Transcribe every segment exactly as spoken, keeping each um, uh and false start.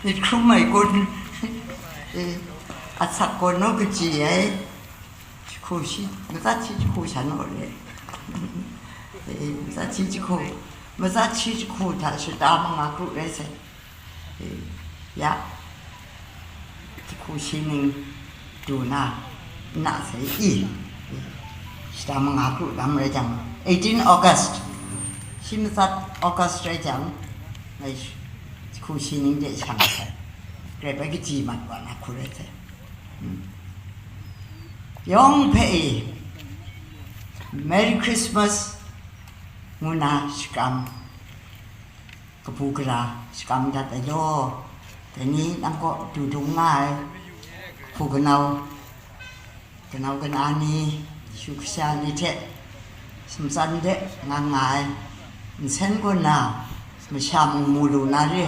Myit hkrum ai kun, eh, asak gaw naw kaji ai, jahku shi, matsat shi jahku sha naw re, eh, matsat shi jahku, matsat shi jahku hta shata manga kru rai sai, eh, ya, jahku shi ning du na, nna sai i, shata manga kru lam rai jang, eighteen August, shi matsat August rai jang, ngai jahku shi ning de shang sai, grai bai kaji mat wa na hku rai sai. Hmm. Yawng hpe e, Merry Christmas ngu na shakram, kabu gara shakram dat ai law, dai ni nang kaw du dung nga ai, kahpu kanau, kanau kana ni, shu kasha ni hte, sumtsan de nga nga ai, nsen kaw na, masha mung mu lu na re,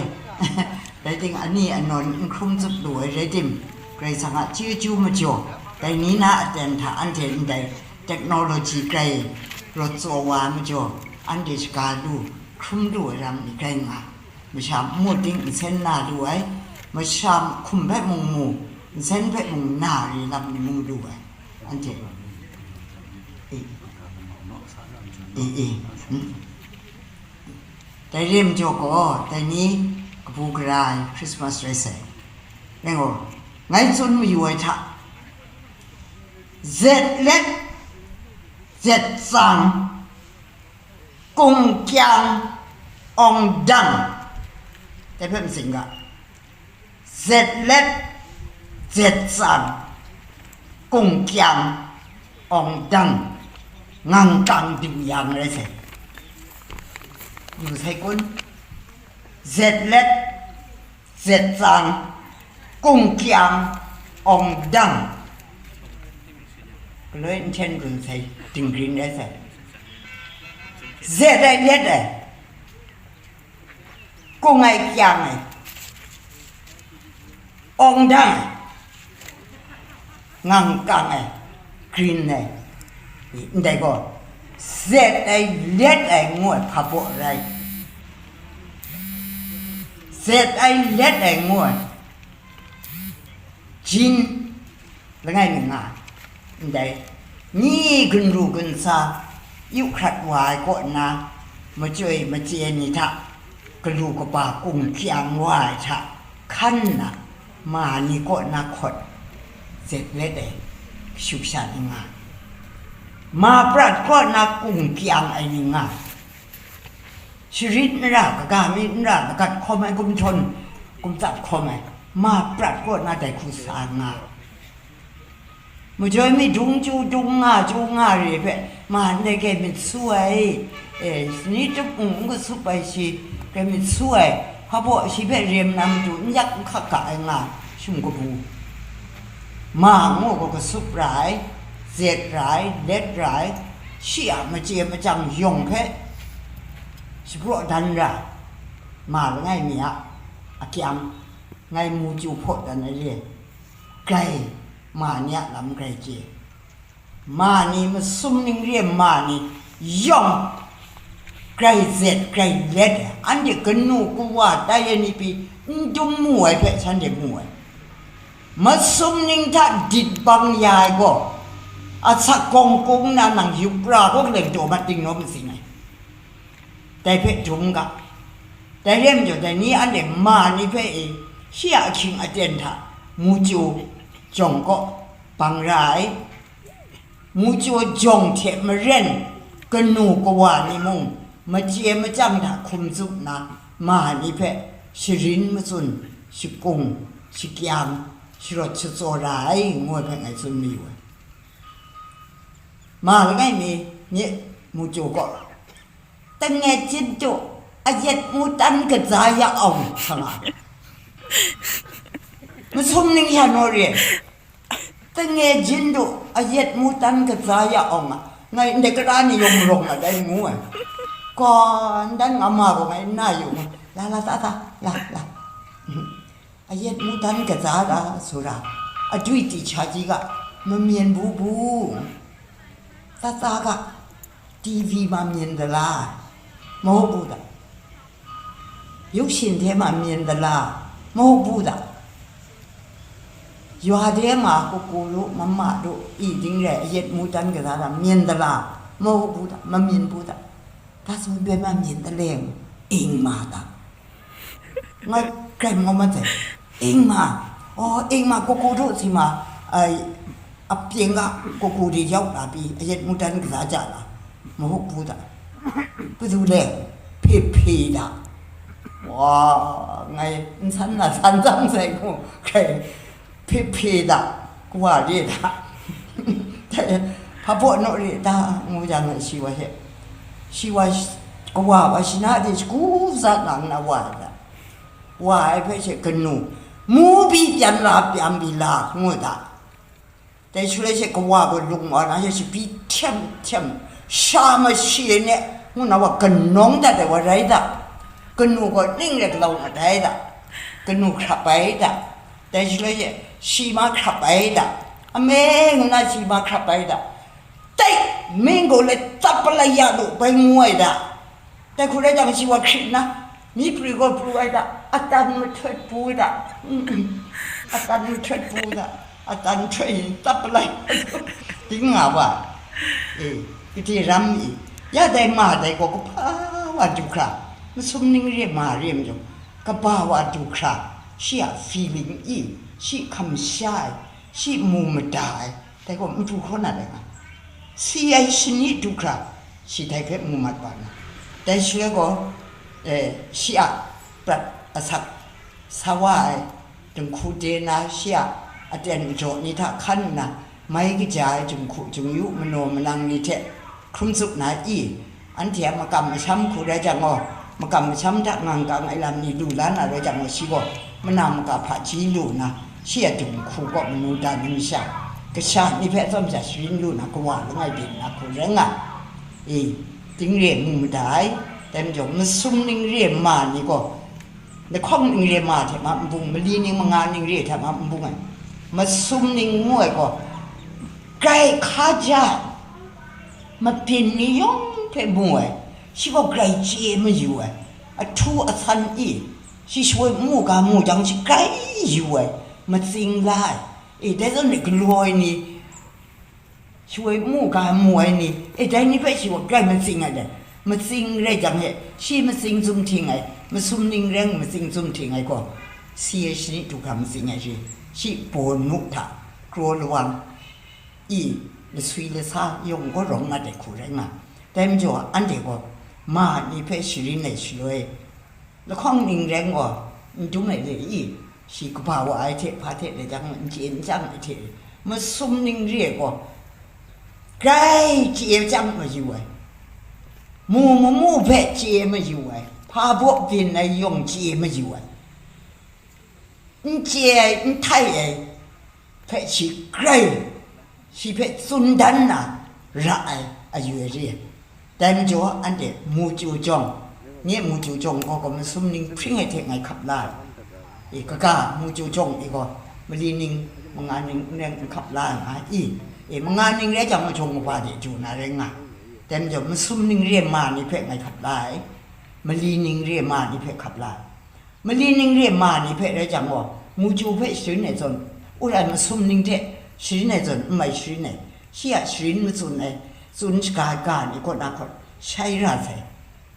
rai ting, ani anan n hkrum tsup lu ai rai tim, Karai Kasang a chyeju majaw, dai ni na aten hta anhte ndai technology grai rawt tsaw wa ai majaw, anhte shaga lu, hkrum lu ai ram ni grai nga, masha mu ting nsen na lu ai, masha hkum hpe mung mu, nsen hpe mung na re lam ni mung lu ai, anhte. E, e, e, hmm. Dai re majaw gaw, dai ni kabu gara ai Christmas rai sai. Rai gaw, ngai tsun mayu ai hta, zet let, zet tsang, kung kyang, awng dang, dai hpe matsing ga, zet let, zet tsang, kung kyang, awng dang, ngang kang ding yang rai sai. Yu sai kun, zet let, zet tsang, kung kyang, awng dang, galoi nhten gun sai, dinggrin rai sai. Zet ai let ai, kung ai kyang ai, awng dang ai, ngang kang ai, grin ai, ndai gaw, zet ai let ai ngu ai hpa baw rai, zet ai let ai ngu ai, jin langai mi nga ai, ndai, myi gun ru gun sa, yu hkrat wa ai kaw nna, machyoi machye ni hta, galu kaba kung kyang wa ai hta, hkan nna, ma ni kaw na hkawt zet let ai, kashu kasha ni nga ai, ma prat kaw na kung kyang ai ni nga ai, sharit n ra, kaga mi n ra, lagat hkawm ai, gumhtawn, gumtsat hkawm ai, ma prat kaw na dai hku sa nga ai. Majoi mi dung chyu dung nga chyu nga re hpe, ma ndai grai myit su ai, e, ni tup mung n kasup ai shi, grai myit su ai, hpa baw shi hpe rem na matu n yak n hkak ga ai nga ai, shum kabu. Ma ngu gaw kasup ra ai, zet ra ai, let ra ai, shi a machye machyang yawng hpe shapraw dan ra ai, ma langai mi a akyang, ngai mu chyu hpaw dan ai re, grai ma ni a lam grai chye. Ma ni, masum ning re ai ma ni yawng grai zet, grai let ai, anhte kanu kawa tai ai ni pyi n dum mu ai hpe shanhte mu ai. Masum ning hta dit bang ya ai gaw, asak gawng kung nna nang yup ra gaw, galeng daw mat dingnaw matsing ai. Dai hpe dum ga. Dai re majaw, dai ni anhte ma ni hpe e, shi a ahkying aten hta mu chyu jawng kaw bang ra ai. Mu chyu jawng hte maren kanu kawa ni mung, machye machyang hta hkum tsup nna, ma ni hpe sharin matsun, shakung, shakyang, sharawt shatsaw ra ai, ngu ai hpe ngai tsun mayu ai. Ma langai mi, nye mu chyu gaw, တငယ်ချင်းတို့ အရက်မူတမ်းကစားရအောင် ဆရာ။ Masum ning sha naw re ai. တငယ်ချင်းတို့ အရက်မူတမ်းကစားရအောင် nga. Ngai ndai kara ni yawng marawng mat ai ngu ai. Gaw, ndan nga ma gaw ngai n na yu nga. La, la, ta, ta, la, la. အရက်မူတမ်းကစားတာဆိုတာ အတွေ့အကြုံကြီးက မမြင်ဘူးဘူး။ သားသားက တီဗီမှာမြင်သလား။ မဟုတ်ဘူးလား။ ရုပ်ရှင်ထဲမှာမြင်သလား။ Mahu bu da. Yua de ma kuku lu, mama du, i ding re, ayet mu tan kaza da, myen da la, mahu bu da, mamyen bu da. Ta su be ma myen da leng, ing ma da. Nga krem ngo ma te, ing ma, oh, ing ma kuku du si ma, ai, a pyeng ga kuku di yau la pi, ayet mu tan kaza ja la, mahu bu da. Padu le, phe phe da. Wa, ngai nsan na san zang sai ku, kai, phe phe da, kawa re da. Hpa baw naw re da, ngu jang ngai shi wa he. Shi wa sh-, kawa wa shi na de shagu za nang na wa da. Wa ai hpe she kanu, mu bi pyan la, pyan bi la, ngu da. Dai shaloi she kawa gaw lung wa na she shabi htem htem, sha mashi ai ne, ngu na wa kanawng dat ai wa rai da, kanu gaw ning rai galaw na dai da, kanu hkrap ai da, dai shaloi she shi ma hkrap ai da, ame ngu na shi ma hkrap ai da, tai, ming gaw le tap palai ya lu bai ngu ai da. Dai hku rai jang, shi wa hkrit nna, myi prwi gaw pru ai da, atan mahtet pu da, mm, mm, atan mahtet pu da, atan hte yin tap palai, ding nga wa, e, kade ram i, ya dai ma dai gaw kaba wa du hkra, masum ning re ma re majaw, kaba wa du hkra, shi a feeling i, shi hkam sha ai, shi mu mada ai, dai gaw matu hkaw na rai nga, si ai shani du hkra, shi dai hpe mu mat wa na. Dai shaloi gaw, eh, shi a prat asak sa wa ai dinghku de na, shi a aten majaw ni hta hkan nna, mai kaja ai dinghku jungyu manaw manang ni hte hkrum tsup na i, anhte a makam masham hku rai jang gaw, makam masham hta ngang kang ai lam ni lu la na rai jang gaw, shi gaw mana maka hpaji lu nna, shi a dinghku kaw manu da ni masha, kasha ni hpe atsawm sha sharin lu na, kawa langai byin na hku rai nga, e, ding re mu mada ai. Dai majaw, masum ning re ma ni gaw, lahkawng ning re ma hte ma n bung, mali ning manga ning re hte ma n bung ai, masum ning ngu ai gaw, grai hkaja ai, mabyin ni yawng hpe mu ai, shi gaw grai chye mayu ai, ahtu ahsan i, shi shawoi mu ga mu jang shi grai yu ai, matsing la ai, e, dai zawn e galaw ai ni, shawoi mu ga mu ai ni, e, dai ni hpe shi gaw grai matsing ai dai, matsing rai jang e, shi matsing zum hting ai, masum ning reng matsing zum hting ai gaw, si ai shani du hkra matsing ai shi, shi bawn mu hta, kraw lawang, i, laswi lasa yawng gaw rawng mat ai hku rai nga. Dai majaw, anhte gaw ma ni hpe sharin ai shaloi, lahkawng ning reng gaw n dum ai le i, shi kaba wa ai hte hpa hte rai jang n chye n chyang ai hte, masum ning re ai gaw, grai chye chyang mayu ai, mu mamu hpe chye mayu ai, hpa baw byin ai yawng chye mayu ai, n chye ai, n htai ai hpe shi grai, shi hpe tsun dan na ra ai ayu e re. Dai majaw, anhte mu chyu jawng, nye mu chyu jawng gaw, gaw masum ning hpring ai hte ngai hkap la ai. E, kaga, mu chyu jawng e gaw, mali ning, manga ning n rai n hkap la ai nga i. E, manga ning rai jang, jawng kaba de du na rai nga. Dai majaw, masum ning re ma ni hpe ngai hkap la ai, mali ning re ma ni hpe hkap la ai. Mali ning re ma ni hpe rai jang gaw, mu chyu hpe sharin ai zawn, wora masum ning hte sharin ai zawn, n mai sharin ai, shi a sharin matsun ai, tsun shaga ai ga ni kaw na hkawt shai ra sai.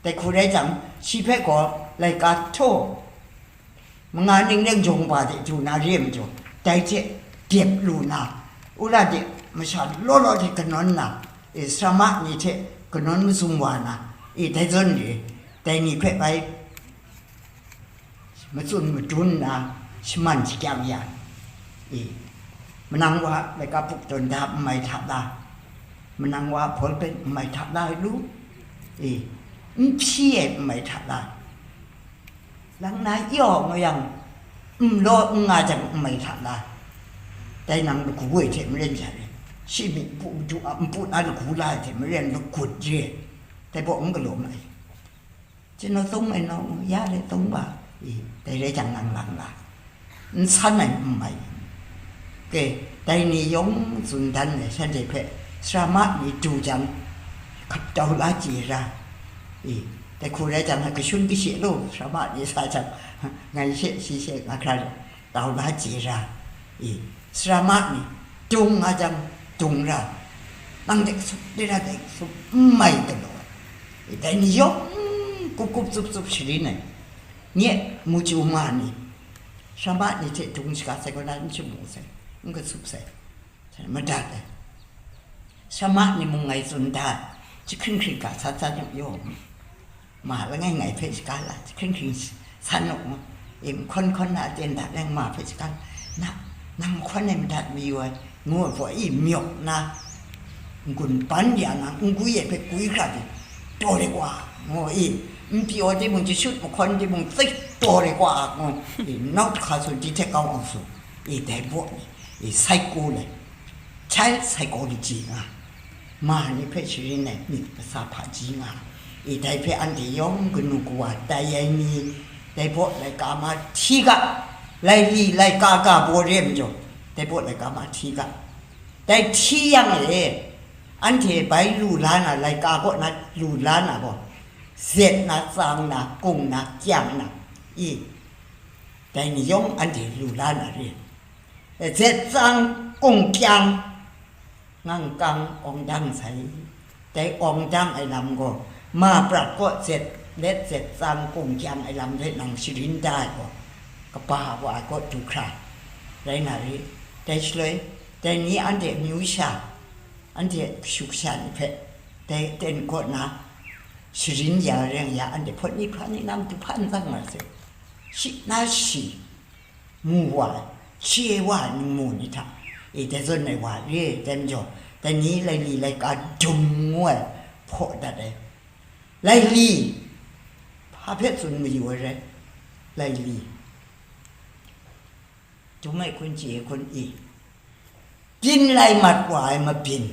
Dai hku rai jang, shi hpe gaw laika htaw, manga ning reng jawng ba de du na re ai majaw, dai hte dep lu na, wora de masha law law hte kanawn na, e, sarama ni hte kanawn mazum wa na, e, dai zawn re, dai ni hpe bai matsun madun nna shaman shakyang ya, e, manang wa laika pup tawn da n mai hta la, manang wa hpawl pen n mai hta la ai lu, e, n hpyi ai n mai hta la, lang na yaw nga yang, n law n nga jang n mai hta la, dai nang lagu ai hte maren ja re, shi myit n pu madu a n pu na lagu la ai hte maren lagut re, dai baw n galaw mai. Chyen naw tsawng ai naw, ya le tsawng ba, i, dai rai jang nang lang la, n san ai n mai. Ke, dai ni yawng tsun dan ai shanhte hpe, sarama ni du jang, hkap tau la chye ra, i, Dai hku rai jang, kashun kashi lu, sara ma ni sa jang, ngai she, shi she, nga hkra tau la chye ra, i, sara ma ni, dung nga jang, dung ra, nang de kasup, de ra de kasup, n mai galaw ai. I, dai ni yawng, kup kup tsup tsup sharin ai, nye mu chyu ma ni, sara ma ni hte dung shaga sai kaw na n shamu sai, n kasup sai. Madat ai. Sara ma ni mung ngai tsun da, jahkring hkring ga san san yaw yaw, ma langai ngai hpe shaga la, jahkring hkring san yaw, e, mahkawn hkawn na aten da leng ma hpe shaga la, na, nang mahkawn ai madat mayu ai, ngu ai hpaw, i, myawk na, n-gun ban ya na, n gwi ai hpe gwi hkra di, taw de wa, ngu, i, n pyaw timung, jashut mahkawn timung, tsik taw de wa, ngu, i, nau hkra tsun di hte kau ang su, i, dai baw ni, i, psycho le, child psychology nga, ma ni hpe sharin ai myit kasa hpaji nga, i, dai hpe anhte yawng kanu kawa tai ai ni, dai baw laika ma hti ga, lai li laika ga baw re ai majaw, dai baw laika ma hti ga, dai hti yang e, anhte bai lu la na, laika kaw na lu la na gaw, zet na, tsang na, kung na, kyang na, i, dai ni yawng anhte lu la na re. Zet, tsang, kung, kyang, ngang kang awng dang sai. Dai awng dang ai lam gaw, ma prat kaw zet, let zet, tsang, kung, kyang ai lam hpe nang sharin da ai gaw, kaba wa ai kaw du hkra rai na re. Dai shaloi, dai ni anhte amyu sha, anhte kashu kasha ni hpe, dai aten kaw na sharin ya rai yang ya, anhte hpawt ni hpa ni nang du hpa n tsang nga sai. Shi na shi, mu wa ai, chye wa ai ningmu ni hta, e, dai zawn ai wa re ai, dai majaw, dai ni laili laika dum ngu ai hpaw dat ai. Laili, hpa hpe tsun mayu ai rai, laili, dum ai hkun, chye ai hkun, i, byin lai mat wa ai mabyin,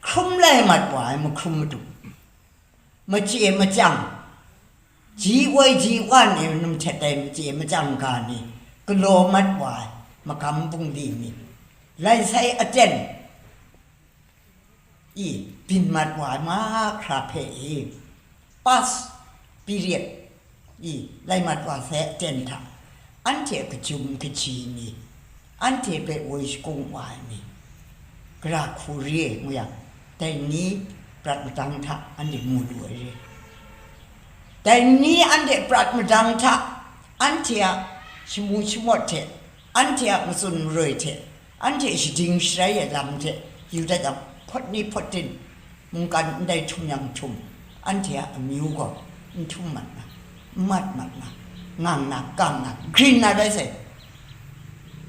hkrum lai mat wa ai mahkrum madu, machye machyang, ji woi ji wan e num htet ai machye machyang ga ni, galaw mat wa ai magam bungli ni, lai sai aten, i, byin mat wa ai mahkra hpe i, past period, i, lai mat wa sai aten hta, anhte a kachyum kaji ni, anhte hpe woi shakung wa ai ni, gara hku re ai ngu yang, dai ni prat madang hta anhte mu lu ai re. Dai ni anhte prat madang hta, anhte a shamu shamawt hte, anhte a matsun maroi hte, anhte shading sharai ai lam hte yu dat yang, hpawt ni hpawt tin, mungkan ndai htum yang htum, anhte a amyu gaw n htum mat na, n mat mat na, ngang na, kang na, grin na rai sai.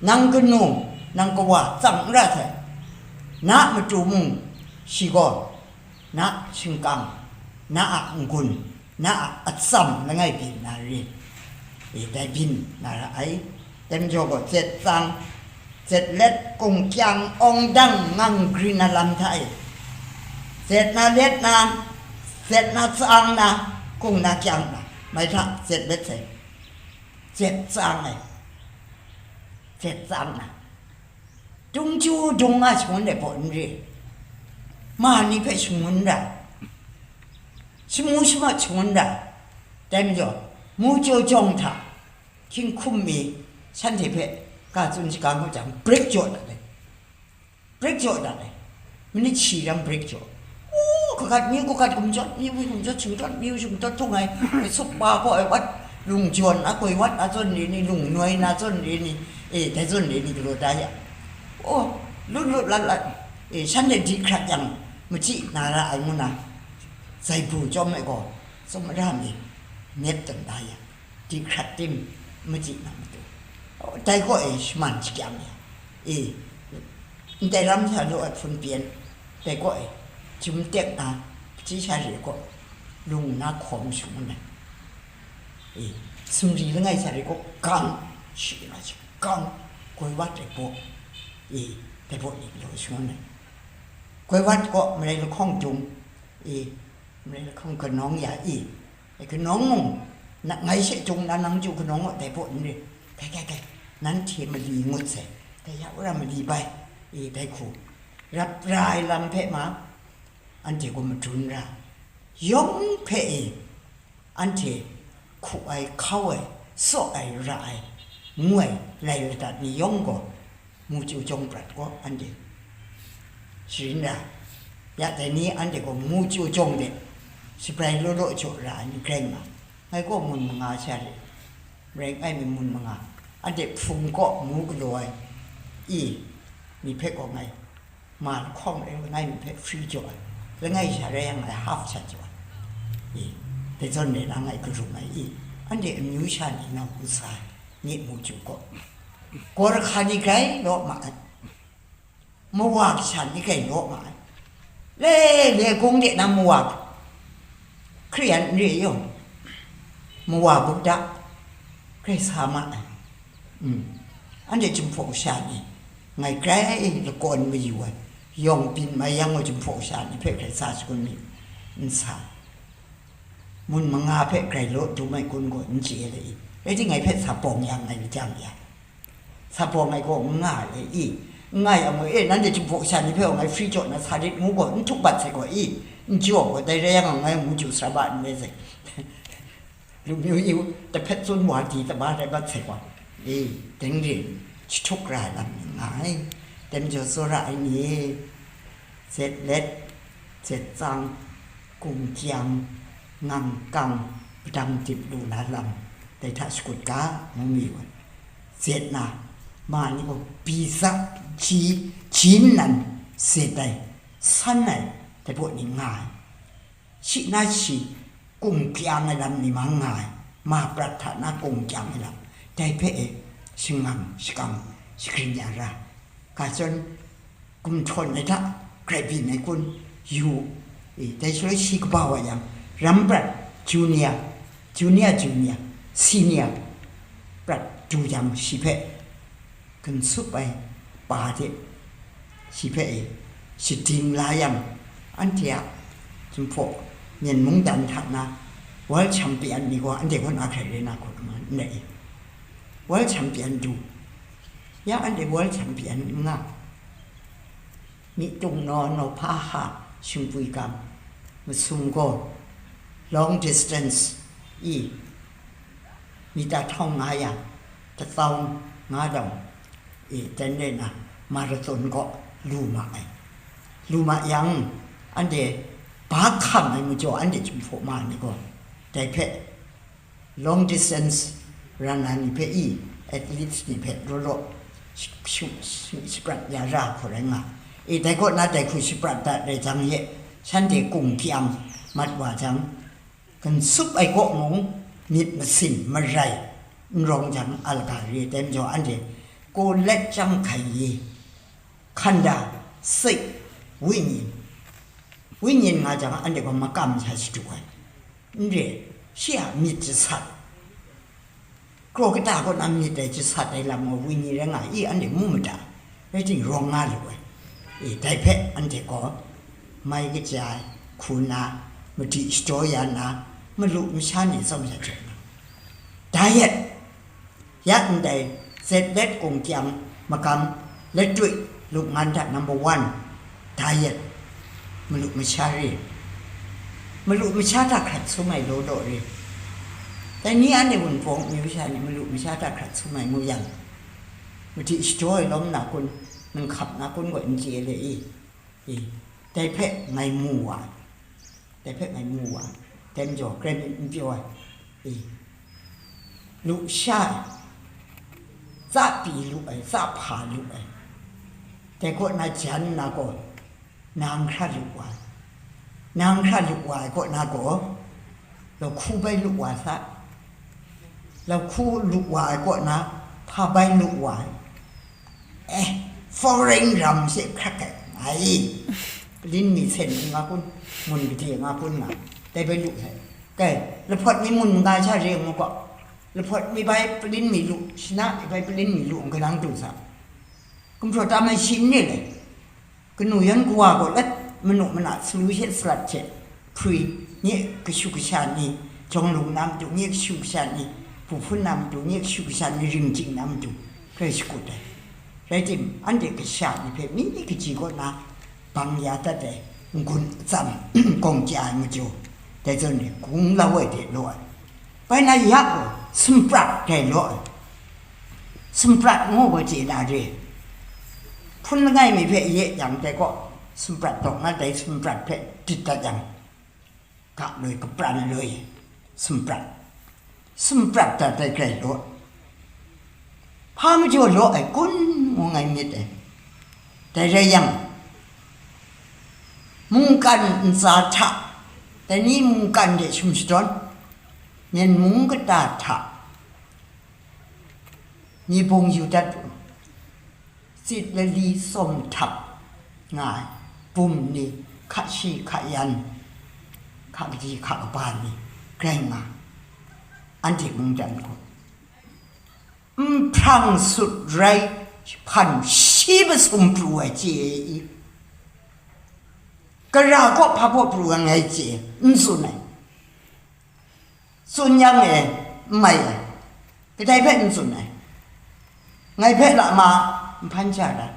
Nang kanu, nang kawa tsang n ra sai. Na a matu mung, shi gaw, na a shingkang, na a n-gun, na a atsam langai byin na re. E, dai byin na ra ai. Dai majaw gaw, zet tsang, zet let, kung kyang, awng dang, ngang grin na lam hta e, zet na let na, zet na tsang na, kung na kyang na, mai hta zet let sai, zet tsang ai, zet tsang na, dung chyu dung nga shangun ai baw n re, ma ni hpe shangun ra, shamu shamat shangun ra, dai majaw, mu jaw jawng hta, hkying hkum mi, shanhte hpe ga tsun shaga ngut jang, break jaw dat ai, break jaw dat ai, manit shi ram break jaw. U, kagat mi, kagat gumjawt mi, wi gumjawt shingtawt mi, shingtawt htung ai, sup pa gaw ai wat, lung jawn a, koi wat a zawn re ni, lung noi na zawn re ni, e, dai zawn re ni galaw da ya. O, lut lut lat lat, e, shanhte di hkrat yang, machyi na ra ai ngu na, zai bu chyawm ai gaw, tsawmara mi, myit tawn da ya. Di hkrat tim, machyi na matu. Dai kaw e shaman shakyang ya. E, ndai ram sha law ai hpun pyen, dai kaw e, jum tek na, hpyi sha re kaw, lung na hkawm shangun ai. E, sumri langai sha re kaw, gang, shi na shi, gang, goi wat ai baw. E, dai baw ni law shangun ai. Goi wat kaw, marai lahkawng dung, e, marai lahkawng kanawng ya i, e, kanawng mung, na, ngai she jung na nang ju kanawng a dai baw n re, kai, kai, kai, nanhte mali ngut sai, dai ya wora mali bai, e, dai hku, rap ra ai lam hpe ma, anhte gaw madun ra, yawng hpe e, anhte hku ai, hkau ai, saw ai, ra ai, ngu ai, lai ladat ni yawng gaw, mu chyu jawng prat gaw anhte sharin ra. Ya dai ni anhte gaw mu chyu jawng de, shabrai law law jaw ra ai ni grai nga, ngai gaw mun manga sha re, marai langai mi mun manga, anhte hpung kaw mu galaw ai, i, ni hpe gaw ngai ma lahkawng e langai mi hpe free jaw ai, langai sha rai yang ngai half sha jaw ai, i, dai zawn de na ngai karum ai, i, anhte amyu sha ni na hku sa ai, myit mu chyu gaw, gaw rahka ni grai law ma ai, mawa kasha ni grai law ma ai, le le gung de na mawa, Hkriyan n re yawng, mawa Buddha grai sa ma ai. Mm. Anhte Jinghpaw kasha ni ngai grai lakawn mayu ai, yawng byin mai yang gaw Jinghpaw kasha ni hpe grai sa shangun mi n sa. Mun manga hpe grai law dum ai kun gaw n chye le i, rai timung ngai hpe sa bawng yang ngai lajang ya, sa bawng ai gaw n nga le i, n nga yang gaw, e, nanhte Jinghpaw kasha ni hpe gaw ngai free jaw na sa rit ngu gaw, n htuk bat sai gaw i, n jaw gaw, dai rai yang gaw ngai mu chyu sara ba n re sai. Lu myu yu, tahpet tsun wa di taba rai bat sai gaw, e, deng rin, jahtuk ra ai lam ni nga ai, tem jaw tsawra ai ni, zet let, zet tsang, gumkyang, ngangkang, padang dip lu na lam, dai hta shakut ga, ngu mi wa. Zet na, ma ni gaw, biza, ji, jin nan, zet ai, san ai, dai baw ni nga ai. Shi na shi, gumkyang ai lam ni mang nga ai, ma prat hta na gumkyang ai lam, dai hpe e, shangang, shakang, shagrin ya ra. Ga zawn, gumhtawn ai hta, grai byin ai kun, yu, e, dai shaloi shi kaba wa yang, ram prat, junior, junior, junior, senior, prat du yang shi hpe, gun sup ai pa hte shi hpe e shading la yang, anhte a Jinghpaw myen mungdan hta na World Champion ni gaw anhte kaw na hkrai re na hku n rai i? World Champion du, ya anhte World Champion n nga, mi tung naw, nawhpa ha, shingpwi gam, masum gaw, long distance i, mita htawng nga yang, datawng nga dawng, e, dan rai na, marathon gaw lu ma ai. Lu ma yang, anhte ba hkam ai majaw, anhte Jinghpaw ma ni gaw, dai hpe, long distance runner ni hpe i, athletes ni hpe law law shi-, shi-, shi-, shaprat ya ra hku rai nga. E, dai kaw na dai hku shaprat dat rai jang ye, shanhte gumkyang mat wa jang, gun sup ai kaw mung myit masin marai n rawng jang, alga re ai majaw anhte kaw let jang hkai i, hkanda, sik, wenyin, wenyin nga jang anhte gaw makam sha shadu ai. N re, shi a myit jasat, kraw kata kaw na myit ai jasat ai lam gaw wenyin rai nga i, anhte mu mada, rai timung rawng nga lu ai. E, dai hpe anhte gaw mai kaja ai hku na, madi shadaw ya na, malu masha ni tsawm sha jaw na, diet, ya ndai, zet let gumkyang, magam, latrui, luk ngan hta number one, diet, malu masha re. Malu masha hta hkrat sum ai law law re. Dai ni anhte Wunpawng amyu sha ni malu masha hta hkrat sum ai ngu yang, madi shadaw ai lawm na kun, ninghkap na kun gaw n chye le i? I, dai hpe ngai mu wa ai. Dai hpe ngai mu wa ai. Dai majaw, grai myit n pyaw ai. I, lu sha ai, tsa pyi lu ai, tsa hpa lu ai. Dai kaw na jan na gaw, nang hkra lu wa ai. Nang hkra lu wa ai kaw na gaw, lahku bai lu wa sa. Lahku lu wa ai kaw na, hpa bai lu wa ai. Eh, foreign ram she hkrak ai, ngai, palin mi sen nga kun, mun gade nga kun nga, dai bai lu sai. Kai, lahpawt mi mun nga sha re ngu gaw, lahpawt mi bai palin mi lu, shana mi bai palin mi lu, nang du sa. Gumhpraw tam ai shi n re le? Kanu yan kawa gaw let, manu mana salu hte salat hte hprwi, nye kashu kasha ni, jawng lung na matu, nye kashu kasha ni, hpu hpun na matu, nye kashu kasha ni, ring ching na matu, grai shakut ai. Rai timung, anhte kasha ni hpe mi kaji kaw na bang ya dat ai n-gun atsam gawng kya ai majaw, dai zawn e, gung lau ai hte law ai, Bai na ya gaw, sumprat dai law ai. Sumprat ngu gaw chye na re. Hpun langai mi hpe ye yang dai gaw, sumprat dawk na dai sumprat hpe dit dat yang, ga loi kapran loi, sumprat, sumprat dat dai grai law. Hpa majaw law ai kun ngu ngai myit ai. Dai rai yang, mungkan ntsa hta, dai ni mungkan de shum shadawn, myen mung kata hta, ni bung yu dat u, tsit lali tsawm htap nga ai, bum ni, hka shi hka yan, hka kaji hka kaba ni, grai nga, anhte mungdan gaw, nhprang sut rai hpan shi masum pru ai chye i? Gara kaw hpa baw pru ai ngai chye, n tsun ai. Tsun yang e, n mai ai. Kadai hpe n tsun ai. Ngai hpe lama n hpan ja rai.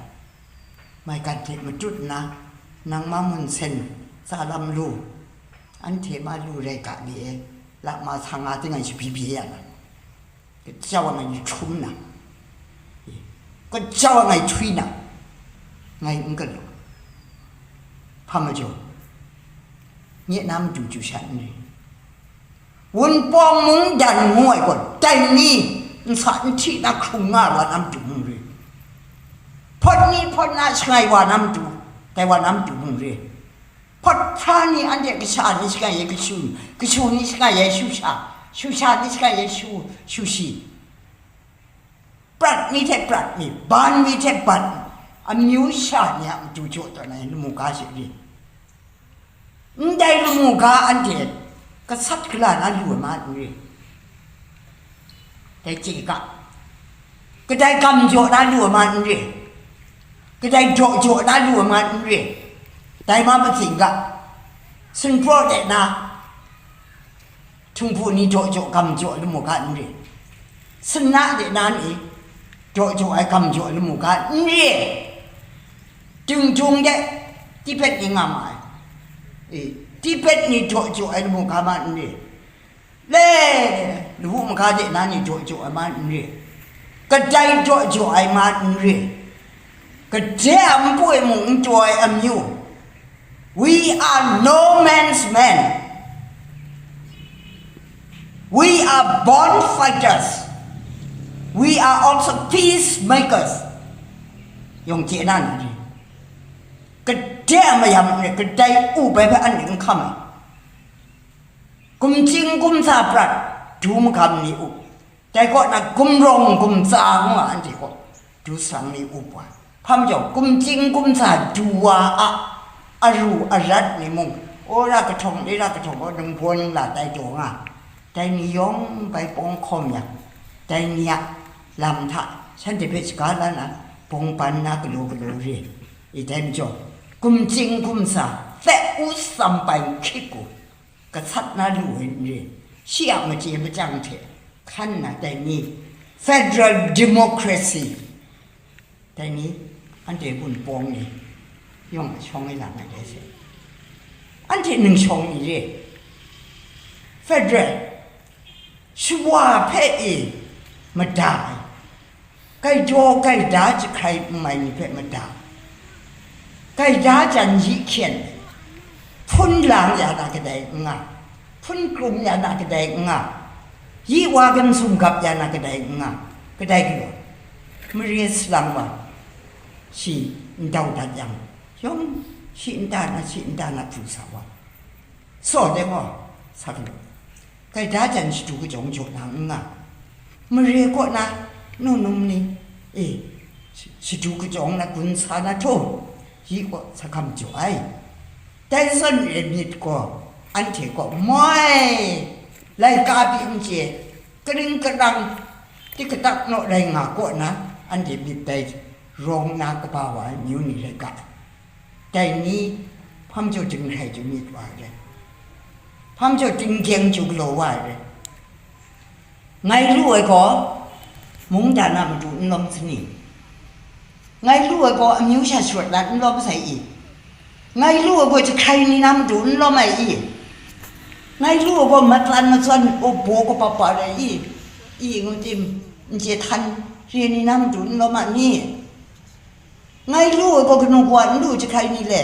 Maigan hte matut nna, nang ma mun sen tsa lam lu, anhte ma lu rai ga li e, lama sa nga ting ngai shabi bye ya na. Kacau ai ngai htum na, kacau ai ngai htwi na, ngai n galaw. Hpa majaw, nye na matu chyu sha n re. Wunpawng mungdan ngu ai gaw, dai ni nsa n hti na hkrung nga ai wa na matu mung re. Hpawt ni hpawt na shangai wa na matu, dai wa na matu mung re. Hpawt hpra ni anhte kasha ni shangai e kashu, kashu ni shangai e shusha, shusha ni shangai e shu, shushi. Prat ni hte prat ni, ban ni hte ban ni, amyu sha ni a matu jaw tawn ai lamu ga she re. Ndai lamu ga anhte gasat gala na lu ai ma n re. Dai chye ga, kadai gam jaw na lu ai ma n re, kadai daw jaw na lu ai ma n re. Dai ma matsing ga, sinpraw de na, htinghpu ni daw jaw gam jaw ai lamu ga n re, sinna de na ni daw jaw ai gam jaw ai lamu ga n re. Dingdung de, Tibet ni nga ma ai. E, Tibet ni daw jaw ai lamu ga ma n re. Le, lawu maga de na ni daw jaw ai ma n re. Kadai daw jaw ai ma n re. Gade a npu e mung n taw ai amyu. We are no man's men. We are born fighters. We are also peacemakers. Yawng chye na na ni? Gade a mayam n re, kadai u bai hpe anhte n hkam ai. Gumchying gumsa prat, du magam ni u. Dai kaw na gumrawng gumtsa ngu a anhte gaw du salang ni u wa. Hpa majaw, gumchying gumsa du wa a aru arat ni mung, o ra kahtawng, le ra kahtawng gaw ningbaw ningla tai taw nga. Dai ni yawng bai pawng hkawm yang, dai ni a lam hta shanhte hpe shaga la na, bawng ban na galaw galaw re. I dai majaw, gumchying gumsa, tse u tsam bai n hkyit u, gasat na lu ai n re, shi a machye machyang hte hkan na dai ni, federal democracy, dai ni, anhte Wunpawng ni yawng a shawng e la ai dai se. Anhte ning shawng ni re, federal, shawa hpe e mada ai, gaida gaida jahkrai n mai ni hpe mada, gaida jan yi hkyen, hpun lang ya na kadai n nga, hpun krum ya na kadai n nga, yi wa gun sum gap ya na kadai n nga, kadai galaw, mare salang wa, shi n dau dat yang, yawng shi nta na, shi nta na pru sa wa. Saw de gaw, sa galaw, gaida jan shadu kajawng jaw na n nga, mare kaw na, nu num ni, e, shadu kajawng na gun sa na htaw, yi kaw sa hkam jaw ai. Dai zawn re myit gaw, anhte kaw moi, laika pyi n chye, karing karang, tik katak naw rai nga kaw na, anhte myit dai rawng na kaba wa ai amyu ni rai ga. Dai ni, hpa majaw dinghkrai chyu myit wa ai re, hpa majaw tinggyeng chyu galaw wa ai re. Ngai lu ai gaw, mungdan a matu n lawm sani? Ngai lu ai gaw, amyu sha sharawt na n lawm sai i? Ngai lu ai gaw, jahkrai ni na matu n lawm ai i? Ngai lu ai gaw matlan matsan ai gaw baw kapap pa rai i, i ngu tim, n chye htan re ni na matu n lawm a ni? Ngai lu ai gaw kanu kawa n lu jahkrai ni le?